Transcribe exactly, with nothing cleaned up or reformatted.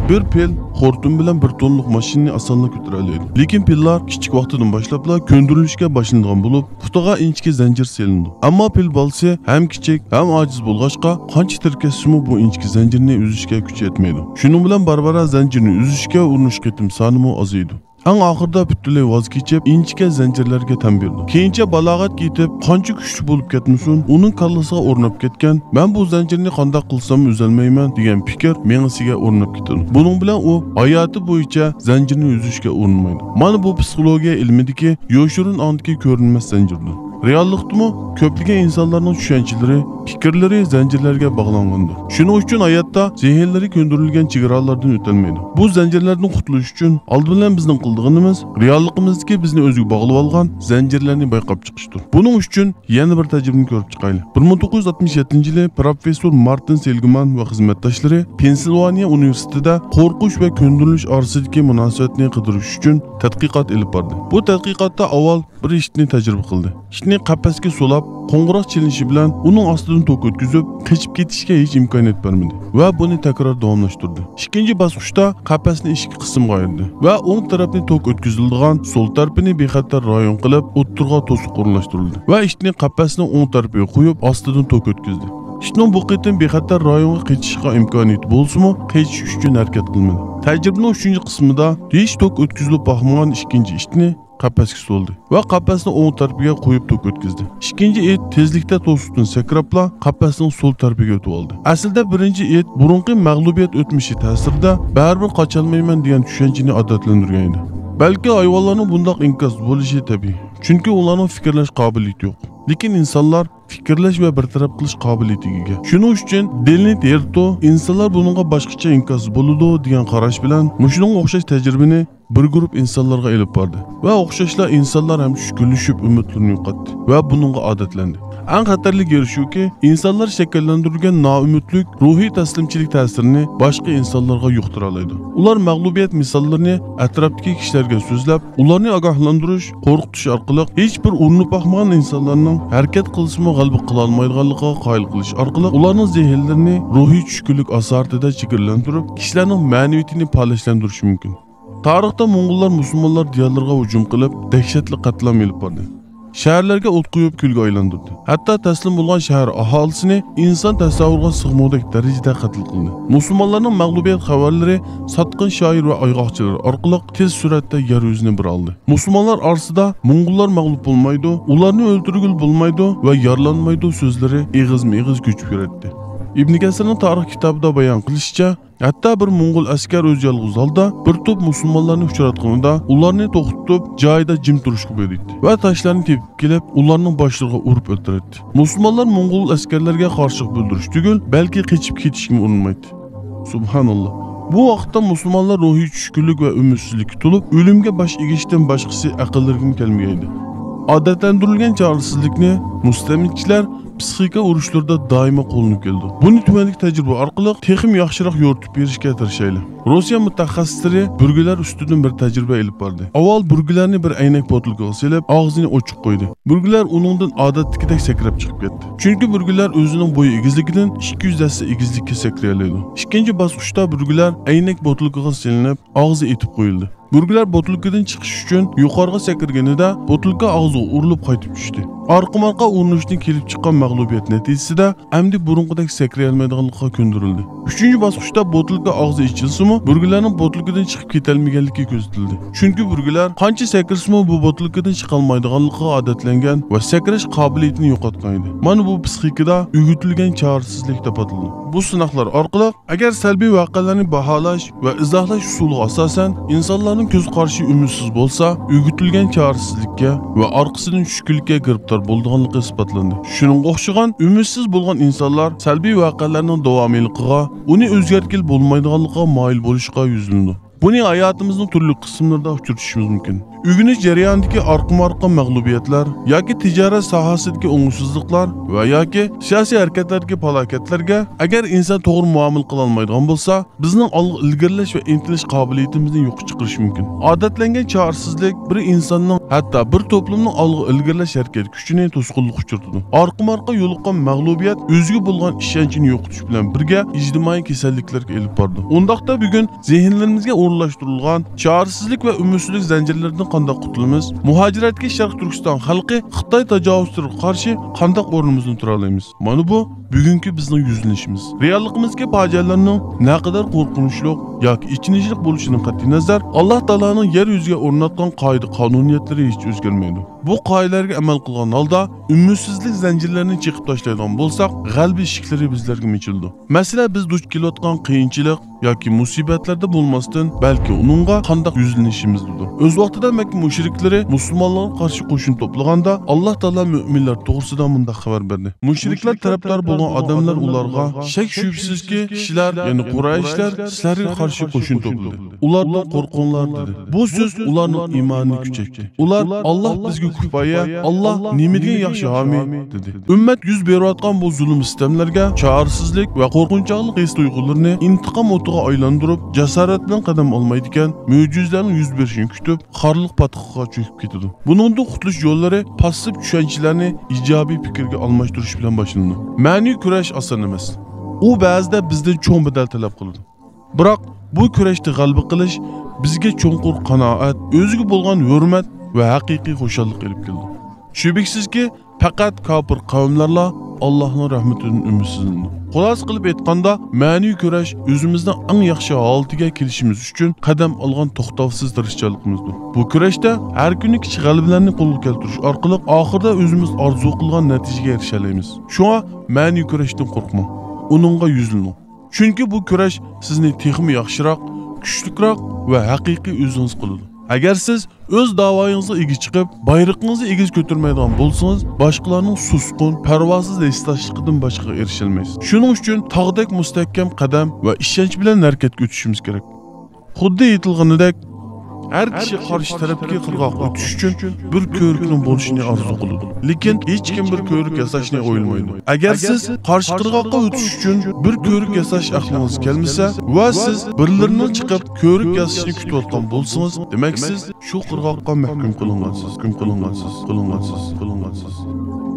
بىر پىل خورتۇم بىلەن بىر توننىلىق ماشىنىنى ئاسانلا كۆتۈرەلەيدۇ. لېكىن پىللار كىچىك ۋاقتىدىن باشلاپلا كۆندۈرۈلۈشكە باشلىنىدىغان بولۇپ، پۇتىغا ئىنچىكە زەنجىر سېلىنىدۇ. ئەمما پىل بالىسى ھەم كىچىك، ھەم ئاجىز بولغاچقا، قانچە تىركەشسىمۇ بۇ ئىنچىكە زەنجىرنى ئۈزۈشكە كۈچى يەتمەيدۇ. شۇنىڭ بىلەن بارا-بارا زەنجىرنى ئۈزۈشكە ئۇرۇنۇش قېتىم سانىمۇ ئازىيىدۇ. ئەڭ ئاخىرىدا پۈتۈنلەي ۋاز كېچىپ، ئىنچىكە زەنجىرلەرگە تەن بېرىدۇ. كېيىنچە بالاغەتكە يېتىپ، قانچە كۈچلۈك بولۇپ كەتمىسۇن، ئۇنىڭ كاللىسىغا ئورناپ كەتكەن، «مەن بۇ زەنجىرنى قانداق قىلسام ئۈزەلمەيمەن» دېگەن پىكىر مېڭىسىگە ئورناپ كېتىدۇ. بۇنىڭ بىلەن ئۇ ھاياتى بويىچە زەنجىرنى ئۈزۈشكە ئۇرۇنمايدۇ. مانا بۇ پسىخولوگىيە ئىلمىدىكى يوشۇرۇن ئاڭدىكى كۆرۈنمەس زەنجىردۇر. رېئاللىقتىمۇ كۆپلىگەن ئىنسانلارنىڭ چۈشەنچىلىرى، پىكىرلىرى زەنجىرلەرگە باغلانغاندۇر. شۇنىڭ ئۈچۈن ھاياتتا زېھىنلىرى كۆندۈرۈلگەن چېگرالاردىن ئۆتەلمەيدۇ. بۇ زەنجىرلەردىن قۇتۇلۇش ئۈچۈن ئالدى بىلەن بىزنىڭ قىلىدىغىنىمىز رېئاللىقىمىزدىكى بىزنى ئۆزىگە باغلىۋالغان زەنجىرلەرنى بايقاپ چىقىشتۇر. بۇنىڭ ئۈچۈن يەنە بىر تەجرىبىنى كۆرۈپ چىقايلى. بىر مىڭ توققۇز يۈز ئاتمىش يەتتىنچى يىلى پروفېسسور مارتىن سېلگىمان ۋە خىزمەتداشلىرى پېنسىلۋانىيە ئۇنىۋېرسىتېتىدا قورقۇش ۋە كۆندۈرۈلۈش ئارىسىدىكى مۇناسىۋەتنى قىدىرىش ئۈچۈن تەتقىقات ئېلىپ باردى. بۇ تەتقىقاتتا ئاۋۋال بىر ئىتنى تەجرىبە قىلدى. ئىتنى قەپەسكە سولاپ، قوڭغۇراق چېلىنىشى بىلەن ئۇنىڭ ئاستىدىن توك ئۆتكۈزۈپ، قېچىپ كېتىشكە ھېچ ئىمكانىيەت بەرمىدى ۋە بۇنى تەكرار داۋاملاشتۇردى. ئىككىنچى باسقۇچتا قەپەسنى ئىككى قىسىمغا ئايرىدى ۋە ئوڭ تەرەپنى توك ئۆتكۈزۈلىدىغان، سول تەرىپىنى بىخەتەر رايون قىلىپ، ئوتتۇرىغا توسۇق ئورۇنلاشتۇرۇلدى ۋە ئىتنى قەپەسنىڭ ئوڭ تەرىپىگە قويۇپ، ئاستىدىن توك ئۆتكۈزدى. ئىتنىڭ بۇ قېتىم بىخەتەر رايونغا قېچىشقا ئىمكانىيىتى بولسىمۇ، قېچىش ئۈچۈن ھەرىكەت قىلمىدى. تەجرىبىنىڭ ئۈچىنچى قىسمىدا ھېچ توك ئۆتكۈزۈلۈپ باقمىغان ئىككىنچى ئىتنى قەپەسكە سولدى ۋە قەپەسنىڭ ئوڭ تەرىپىگە قويۇپ توك ئۆتكۈزدى. ئىككىنچى ئىت تېزلىكتە توسۇقتىن سەكرەپلا قەپەسنىڭ سول تەرىپىگە ئۆتۈۋالدى. ئەسلىدە بىرىنچى ئىت بۇرۇنقى مەغلۇبىيەت ئۆتمۈشى تەسىرىدە بەرىبىر قاچالمايمەن دېگەن چۈشەنچىنى ئادەتلەندۈرگەن ئىدى. بەلكى ھايۋانلارنىڭ بۇنداق ئىنكاس بولۇشى تەبىئىي. چۈنكى ئۇلارنىڭ پىكىرلەش قابىلىيىتى يوق. لېكىن ئىنسانلار پىكىرلەش ۋە بىر تەرەپ قىلىش قابىلىيىتىگە ئىگە. شۇنىڭ ئۈچۈن دېنىل دېرتو ئىنسانلار بۇنىڭغا باشقىچە ئىنكاس بولىدۇ دېگەن قاراش بىلەن مۇشۇنىڭغا ئوخشاش تەجرىبىنى بىر گۇرۇپ ئىنسانلارغا ئېلىپ باردى ۋە ئوخشاشلا ئىنسانلار ھەم چۈشكۈنلىشىپ ئۈمىدلىرىنى يوقاتتى ۋە بۇنىڭغا ئادەتلەندى. ئەڭ خەتەرلىك يېرى شۇكى، ئىنسانلار شەكىللەندۈرگەن نائۈمىدلىك روھىي تەسلىمچىلىك تەسىرىنى باشقا ئىنسانلارغا يۇقتۇرالايدۇ. ئۇلار مەغلۇبىيەت مىساللىرىنى ئەتراپتىكى كىشىلەرگە سۆزلەپ، ئۇلارنى ئاگاھلاندۇرۇش، قورقۇتۇش ئارقىلىق ھېچبىر ئۇرۇنۇپ باقمىغان ئىنسانلارنىڭ ھەرىكەت قىلسىمۇ غەلىبە قىلالمايدىغانلىقىغا قايىل قىلىش ئارقىلىق ئۇلارنىڭ زېھىنلىرىنى روھىي چۈشكۈنلۈك ئاسارىتىدە چىگىرلەندۈرۈپ، كىشىلەرنىڭ مەنىۋىيىتىنى پالەچلەندۈرۈشى مۇمكىن. تارىختا موڭغۇللار مۇسۇلمانلار دىيارلىرىغا ھۇجۇم قىلىپ، دەھشەتلىك قەتلىئام ئېلىپ باردى. شەھەرلەرگە ئوت قويۇپ، كۈلگە ئايلاندۇردى. ھەتتا تەسلىم بولغان شەھەر ئاھالىسىنى ئىنسان تەسەۋۋۇرىغا سىغمىغۇدەك دەرىجىدە قەتل قىلدى. مۇسۇلمانلارنىڭ مەغلۇبىيەت خەۋەرلىرى ساتقىن شائىر ۋە ئايغاقچىلار ئارقىلىق تېز سۈرئەتتە يەر يۈزىنى بىر ئالدى. مۇسۇلمانلار ئارىسىدا «موڭغۇللار مەغلۇپ بولمايدۇ، ئۇلارنى ئۆلتۈرگىلى بولمايدۇ ۋە يارىلانمايدۇ» سۆزلىرى ئېغىزمۇ ئېغىز كۆچۈپ يۈرەتتى. ئىبن كەسىرنىڭ تارىخ كىتابىدا بايان قىلىشىچە، ھەتتا بىر موڭغۇل ئەسكەر ئۆزى يالغۇز ھالدا بىر توپ مۇسۇلمانلارنى ئۇچراتقىنىدا، ئۇلارنى توختىتىپ، جايىدا جىم تۇرۇشقا بۇيرۇيتتى ۋە تاشلارنى تېپىپ كېلىپ، ئۇلارنىڭ باشلىرىغا ئۇرۇپ ئۆلتۈرەتتى. مۇسۇلمانلار موڭغۇل ئەسكەرلەرگە قارشىلىق بىلدۈرۈش تۈگۈل، بەلكى قېچىپ كېتىشكىمۇ ئۇرۇنمايتتى. سۇبھاناللا. بۇ ۋاقىتتا مۇسۇلمانلار روھىي چۈشكۈنلۈك ۋە ئۈمىدسىزلىككە تولۇپ، ئۆلۈمگە باش ئېگىشتىن باشقىسى ئەقىللىرىگىمۇ كەلمىگەن ئىدى. ئادەتلەندۈرۈلگەن چارىسىزلىكنى مۇستەملىكىچىلەر پسىخىكا ئۇرۇشلىرىدا دائىما قوللىنىپ كېلىدۇ. بۇنى تۆۋەندىكى تەجرىبە ئارقىلىق تېخىمۇ ياخشىراق يورۇتۇپ بېرىشكە تىرىشايلى. روسىيە مۇتەخەسسىسلىرى بۈرگىلەر ئۈستىدىن بىر تەجرىبە ئېلىپ باردى. ئاۋۋال بۈرگىلەرنى بىر ئەينەك بوتۇلكىغا سېلىپ، ئاغزىنى ئوچۇق قويدى. بۈرگىلەر ئۇنىڭدىن ئادەتتىكىدەك سەكرەپ چىقىپ كەتتى. چۈنكى بۈرگىلەر ئۆزىنىڭ بويى ئېگىزلىكىدىن ئىككى يۈز ھەسسە ئېگىزلىككە سەكرىيەلەيدۇ. ئىككىنچى باسقۇچتا بۈرگىلەر ئەينەك بوتۇلكىغا سېلىنىپ، ئاغزى ئېتىپ قويۇلدى. بۈرگىلەر بوتۇلكىدىن چىقىش ئۈچۈن يۇقارىغا سەكرىگىنىدە، بوتۇلكا ئاغزىغا ئۇرۇلۇپ قايتىپ چۈشتى. ئارقىمۇ-ئارقا ئۇرۇنۇشتىن كېلىپ چىققان مەغلۇبىيەت نەتىجىسىدە، ئەمدى بۇرۇنقىدەك سەكرىيەلمەيدىغانلىقىغا كۆندۈرۈلدى. ئۈچىنچى باسقۇچتا بوتۇلكا ئاغزى ئېچىلسىمۇ، بۈرگىلەرنىڭ بوتۇلكىدىن چىقىپ كېتەلمىگەنلىكى كۆزىتىلدى. چۈنكى بۈرگىلەر قانچە سەكرىسىمۇ بۇ بوتۇلكىدىن چىقالمايدىغانلىقىغا ئادەتلەنگەن ۋە سەكرەش قابىلىيىتىنى يوقاتقان ئىدى. مانا بۇ پسىخىكىدا ئۆگىتىلگەن چارىسىزلىك دەپ ئاتىلىدۇ. بۇ سىناقلار ئارقىلىق ئەگەر سەلبىي ۋەقەلەرنى باھالاش ۋە ئىزاھلاش ئۇسۇلىغا ئاساسەن، ئىنسانلارنىڭ كۆز قارىشى ئۈمىدسىز بولسا، ئۆگىتىلگەن چارىسىزلىككە ۋە ئارقىسىدىن چۈشكۈنلۈككە گىرىپتار بولىدىغانلىقى ئىسپاتلاندى. شۇنىڭغا ئوخشىغان ئۈمىدسىز بولغان ئىنسانلار سەلبىي ۋەقەلەرنىڭ داۋامىيلىقىغا، ئۇنى ئۆزگەرتكىلى بولمايدىغانلىقىغا مايىل بولۇشقا يۈزلىنىدۇ. بۇنى ھاياتىمىزنىڭ تۈرلۈك قىسىملىرىدا ئۇچرىتىشىمىز مۇمكىن. ئۆگىنىش جەريانىدىكى ئارقىمۇ-ئارقا مەغلۇبىيەتلەر ياكى تىجارەت ساھەسىدىكى ئوڭۇشسىزلىقلار ۋە ياكى سىياسىي ھەرىكەتلەردىكى پالاكەتلەرگە ئەگەر ئىنسان توغرا مۇئامىلە قىلالمايدىغان بولسا، بىزنىڭ ئالغا ئىلگىرىلەش ۋە ئىنتىلىش قابىلىيىتىمىزنى يوققا چىقىرىشى مۇمكىن. ئادەتلەنگەن چارىسىزلىك بىر ئىنساننىڭ، ھەتتا بىر توپلۇمنىڭ ئالغا ئىلگىرىلەش ھەرىكەت كۈچىنى توسقۇنلۇققا ئۇچرىتىدۇ. ئارقىمۇ-ئارقا يولۇققان مەغلۇبىيەت ئۆزىگە بولغان ئىشەنچنى يوقىتىش بىلەن بىرگە ئىجتىمائىي كېسەللىكلەرگە ئېلىپ بارىدۇ. ئۇنداقتا بۈگۈن زېھىنلىرىمىزگە ئورۇنلاشتۇرۇلغان چارىسىزلىك ۋە ئۈمىدسىزلىك زەنجىرلىرىدىن قانداق قۇتۇلىمىز؟ مۇھاجىرەتكە شەرقىي تۈركىستان خەلقى خىتاي تاجاۋۇزچىلىرىغا قارشى قانداق ئورنىمىزنى تۇرالايمىز؟ مانا بۇ بۈگۈنكى بىزنىڭ يۈزلىنىشىمىز. رېئاللىقىمىزدىكى پاجىئەلەرنىڭ نەقەدەر قورقۇنچلۇق ياكى ئېچىنىشلىق بولۇشىدىن قەتئىينەزەر، ئاللا تائالانىڭ يەر يۈزىگە ئورناتقان قائىدە-قانۇنىيەتلىرى ھېچ ئۆزگەرمەيدۇ. بۇ قائىدىلەرگە ئەمەل قىلغان ھالدا ئۈمىدسىزلىك زەنجىرلىرىنى چېقىپ تاشلايدىغان بولساق، غەلىبە ئىشىكلىرى بىزلەرگە ئېچىلىدۇ. مەسىلەن، بىز دۇچ كېلىۋاتقان قىيىنچىلىق ياكى مۇسىبەتلەردە بولماستىن، بەلكى ئۇنىڭغا قانداق يۈزلىنىشىمىزدىدۇر. ئۆز ۋاقتىدا مەككە مۇشرىكلىرى مۇسۇلمانلارغا قارشى قوشۇن توپلىغاندا، ئاللا تائالا مۆمىنلەر توغرىسىدا مۇنداق خەۋەر بەردى: مۇشرىكلار تەرەپدار بولغان ئادەملەر ئۇلارغا، شەك-شۈبھىسىزكى، كىشىلەر، يەنى قۇرەيشلەر سىلەرگە قارشى قوشۇن توپلىدى. ئۇلاردىن قورقۇڭلار، دېدى. بۇ سۆز ئۇلارنىڭ ئىمانىنى كۈچەيتتى. ئۇلار، ئاللا بىزگە كۇپايە، ئاللا نېمە دېگەن ياخشى ھامىي، دېدى. ئۈممەت يۈز بېرىۋاتقان بۇ زۇلۇم-سىتەملەرگە چارىسىزلىك ۋە قورقۇنچاقلىق ھېس-تۇيغۇلىرىنى ئىنتىقام ئوتىغا ئايلاندۇرۇپ، جاسارەت بىلەن قەدەم ئالمايدىكەن، مۆجىزىلەرنىڭ يۈز بېرىشىنى كۈتۈپ، خارلىق پاتقىقىغا چۆكۈپ كېتىدۇ. بۇنىڭدىن قۇتۇلۇش يوللىرى پاسسىپ چۈشەنچىلەرنى ئىجابىي پىكىرگە ئالماشتۇرۇش بىلەن باشلىنىدۇ. مەنىۋى كۈرەش ئاسان ئەمەس. ئۇ بەزىدە بىزدىن چوڭ بەدەل تەلەپ قىلىدۇ. بىراق بۇ كۈرەشتە غەلىبە قىلىش بىزگە چوڭقۇر قانائەت، ئۆزىگە بولغان ھۆرمەت ۋە ھەقىقىي خۇشاللىق ئېلىپ كېلىدۇ. شۈبھىسىزكى، پەقەت كاپىر قەۋملەرلا ئاللاھنىڭ رەھمىتىدىن ئۈمىدسىزلىنىدۇ. خۇلاسە قىلىپ ئېيتقاندا، مەنىۋى كۈرەش ئۆزىمىزنىڭ ئەڭ ياخشى ھالىتىگە كېلىشىمىز ئۈچۈن قەدەم ئالغان توختاۋسىز تىرىشچانلىقىمىزدۇر. بۇ كۈرەشتە ھەر كۈنى كىچىك غەلىبىلەرنى قولغا كەلتۈرۈش ئارقىلىق ئاخىرىدا ئۆزىمىز ئارزۇ قىلغان نەتىجىگە ئېرىشەلەيمىز. شۇڭا مەنىۋى كۈرەشتىن قورقماڭ، ئۇنىڭغا يۈزلىنىڭ. چۈنكى بۇ كۈرەش سىزنى تېخىمۇ ياخشىراق، كۈچلۈكرەك ۋە ھەقىقىي ئۆزىڭىز قىلىدۇ. ئەگەر سىز ئۆز داۋايىڭىزغا ئىگە چىقىپ، بايرىقىڭىزنى ئېگىز كۆتۈرمەيدىغان بولسىڭىز، باشقىلارنىڭ سۇسقۇن، پەرۋاسىز ھېسداشلىقىدىن باشقىغا ئېرىشەلمەيسىز. شۇنىڭ ئۈچۈن تاغدەك مۇستەھكەم قەدەم ۋە ئىشەنچ بىلەن ھەرىكەتكە ئۆتۈشىمىز كېرەك. خۇددى ئېيتىلغىنىدەك، ھەر كىشى قارشى تەرەپتىكى قىرغاققا ئۆتۈش ئۈچۈن بىر كۆۋرۈكنىڭ بولۇشىنى ئارزۇ قىلىدۇ. لېكىن ھېچكىم بىر كۆۋرۈك ياساشنى ئويلىمايدۇ. ئەگەر سىز قارشى قىرغاققا ئۆتۈش ئۈچۈن بىر كۆۋرۈك ياساش ئەقلىڭىزگە كەلمىسە ۋە سىز بىرلىرىنىڭ چىقىپ كۆۋرۈك ياسىشىنى كۈتۈۋاتقان بولسىڭىز، دېمەك سىز شۇ قىرغاققا مەھكۇم قىلىنغانسىز، مەھكۇم قىلىنغانسىز، قىلىنغانسىز، قىلىنغانسىز.